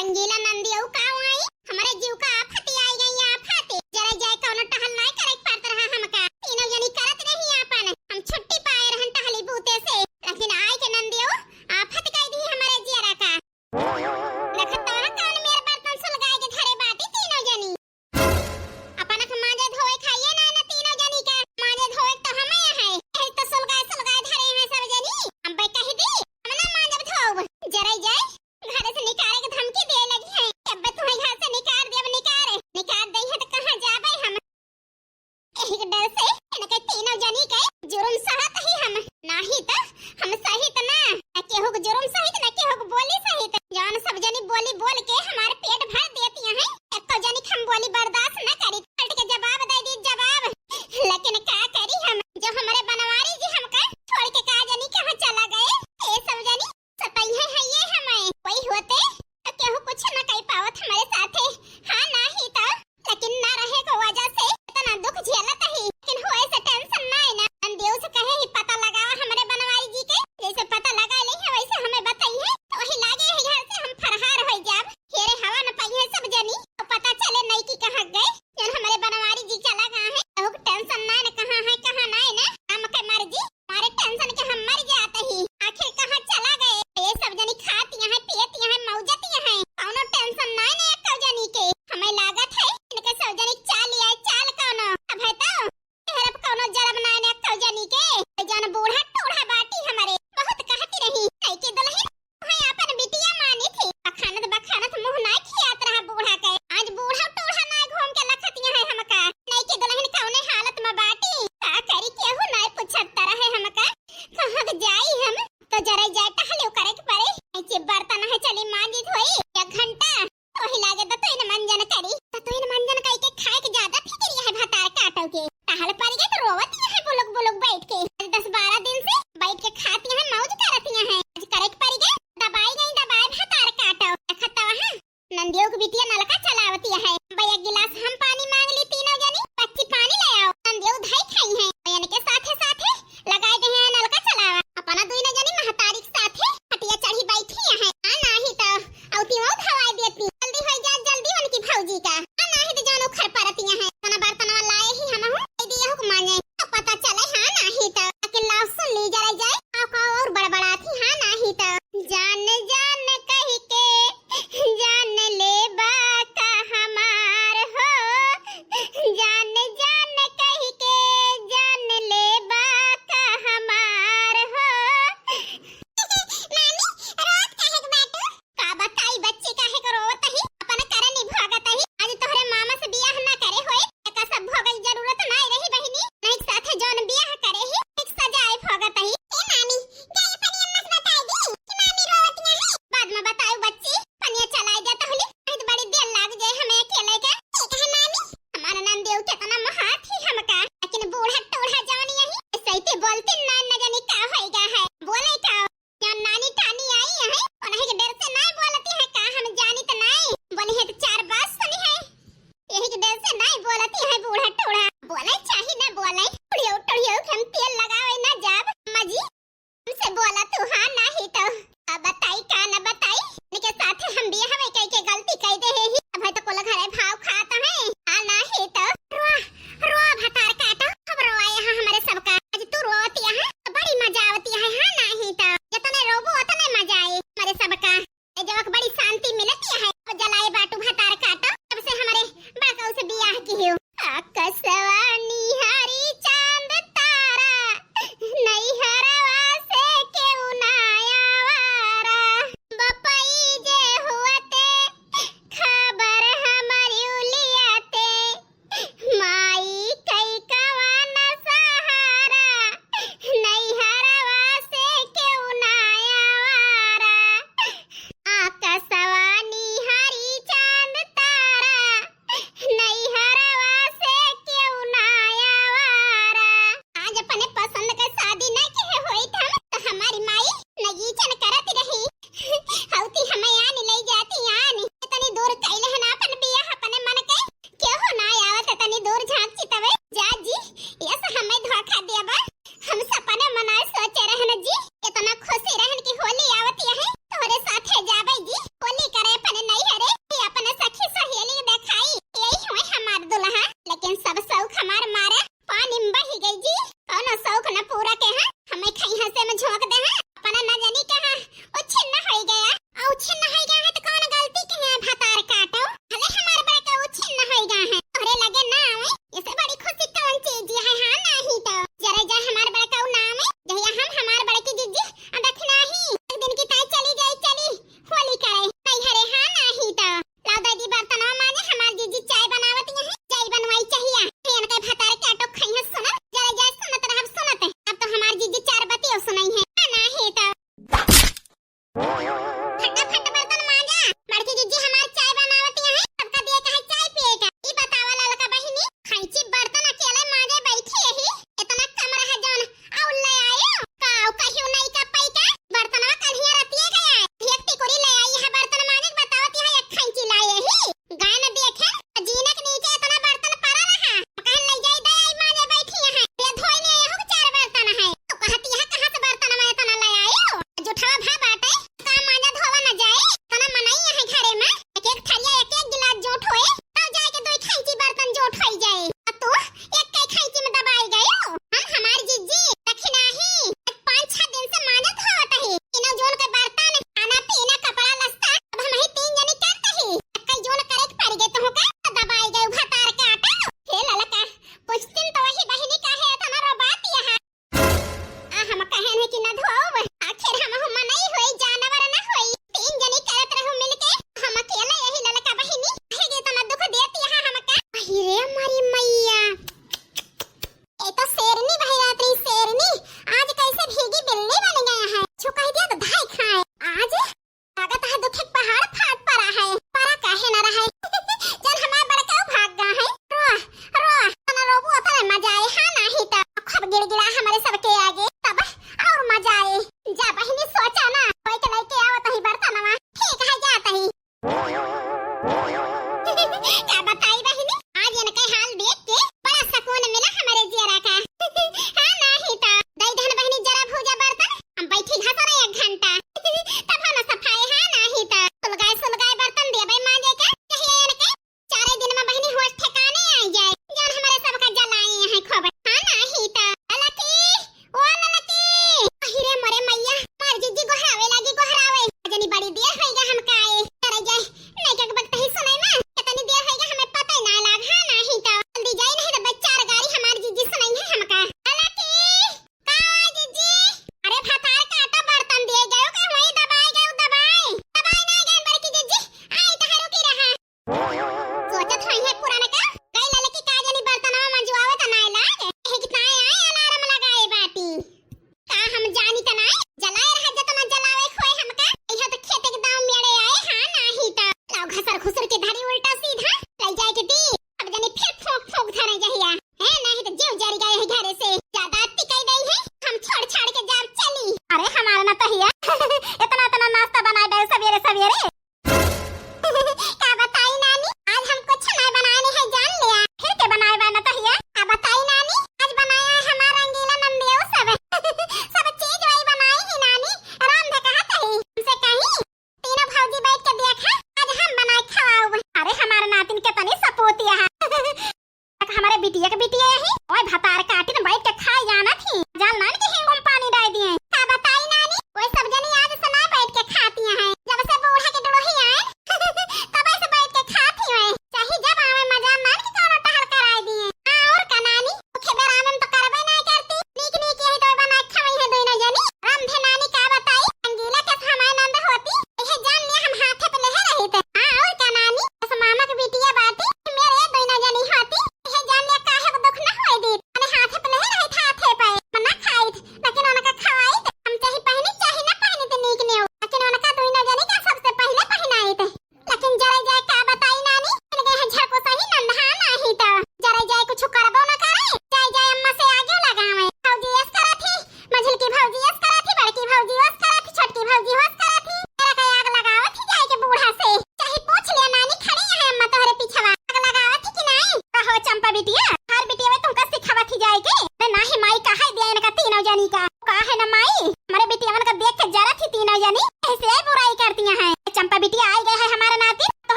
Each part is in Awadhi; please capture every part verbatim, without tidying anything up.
रंगीला नंदियो का आई, हमरे जीव का आफत आई गई, आफत। जरा जाए कौनो टहल नाय करे के पड़त रहा हमका। तीनों जनी करत रही आपन, हम छुट्टी पाए रहन टहली बूते से, लेकिन आए के नंदियो आफत कई दी हमरे जियरा का। देखत तो है कौन मेर बर्तन सुलगाए के धरे बाटी तीनों जनी। अपना के मांजे धोए खाइए ना, ना तीनों जनी का। मांजे धोए तो हमें है। यही तो सुलगाए सुलगाए धरे हैं सब जनी। हम बे कह दी, हम ना मांजब धोब। जराई जाए, घरे से निकाले के धमकी दे लगी है। अब तुम्हें घर से निकाल दे, अब निकाल, निकाल दे है तो कहाँ जाबे हम? यही के डर से इनके तीनों जनी के जुर्म सहत ही हम। नाही तो हम सहित ना, न केहू के जुर्म सहित, न केहू के बोली सहित। जौन सब जनी बोली बोल के हमार पेट भर देती हैं, एको जनी के हम बोली बर्दाश्त न करी। पलट के जवाब दे दी, जवाब। लेकिन का करी हम, जो हमरे बनवारी जी हमका छोड़ के का जनी कहाँ चला गए। ए सब जनी सतइहे है ये हमें, कोई होते तो केहू कुछ न कह पावत हमरे साथे। हाँ, नाही तो, लेकिन ना रहे को वजह से इतना दुख झेलत ही। लेकिन होए से tension ना है ना, नंदियो से कहे ही पता लगावा हमरे बनवारी जी के, जैसे पता लगा ले है वैसे हमें बताई है, तो वही लागे है घर से हम फरहार हो जाब। हेरे हवा न पाई है सब जनी, तो पता चले नहीं कि कहाँ गए, जन हमरे बनवारी जी चला गए हैं, तो tension ना है ना, कहाँ है कहाँ ना है ना, हम के मर्जी। मारे tension के हम मर जात ही। आखिर कहाँ चला गए? ये सब जनी खाती हैं, पियती हैं, मौजती हैं। कौनो tension नाय ने एक्को जनी के। हमें लागत है इनके सब जनी चाल आए, चाल कौनो। अब है तो, एहर अब कौनो जरब नाय ने एक्को जनी के। जौन बूढ़ा टूढ़ा बाटी हमरे, बहुत कहती रही, "नई की दुल्हन है, आपन बिटिया मानी थी।" बखानत बखानत मुँह नाय खियात रहा बूढ़ा के। आज बूढ़ा टूढ़ा नाय घूम के लखतिया है हमका। नई की दुल्हन कौने हालत में बाटी, का करी केहू नाय पूछत रहे हमका। कहाँ के जाई हम, तो जरा जाए टहले करे के पड़े। ऐसे बर्तन है चली मांजी धोई एक घंटा, तो ही लागे तो तुइन मंजन करी, तो तुइन मंजन कई के खाए के ज्यादा फिक्रिया है भतार काटो के। टहल पड़ गए तो रोवत ही है बुलुक बुलुक बैठ के। आज दस बारह दिन से बैठ के खाती हैं, मौज करती हैं। आज करे के पड़ गए, दबाई गई दबाए भतार काटो। देखत तो वहाँ नंदियो के बिटिया नलका चलावती है। भैया गिलास हम पानी मांग ली तीनों जनी, बच्ची पानी ले आओ। नंदियो धई खाई है। इनके साथे साथे लगाए दे हैं नलका चलावा। अपना दुइनो जनी महतारी के साथे खटिया चढ़ी बैठी हैं। आ नाही तो अउती वो धवाई देती। जल्दी होई जा, जल्दी उनकी भौजी का। आ नाही तो जानो खर परतिया हैं। तना बर्तनवा लाए ही हम हूँ। दे दिया हुक माने। तो पता चले हाँ नाही तो। लेकिन लाओ सुन ली जरा जाए। आओ का और बड़बड़ाती हाँ नाही तो। जान जान कही के जान लेबा का हमार हो।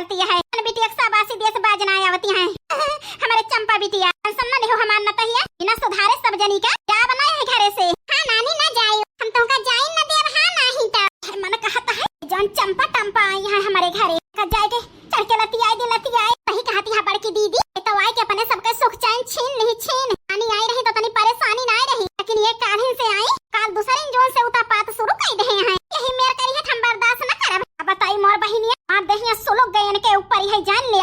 गलती है। अपन बिटिया के शाबाशी देस बाज ना आवती है। हमरे चंपा बिटिया, टेंशन न लेहो हमार नतहिया, बिना सुधारे सब जनी का जाब ना है घरे से। हाँ नानी, ना जाई, हम तोहका जाई न देब, हाँ नाही त। है मन कहत है, जौन चंपा टंपा आई है हमरे घरे, का जाए के चढ़ के लतियाई दे, लतियाई। सही कहती है बड़की दीदी, ये तो आए के अपने सबके सुख चैन छीन ली, छीन। नानी आई रही तो तनी परेशानी ना रही, लेकिन ये काल्हिन से आई, काल दूसरे जौन से उतापात शुरू कर दे हैं। यही मेर करी है, हम बर्दाश्त न करब। अब बताई मोर बहिनिया, मार देहिया सुलुक गए इनके ऊपर, यही जान ले।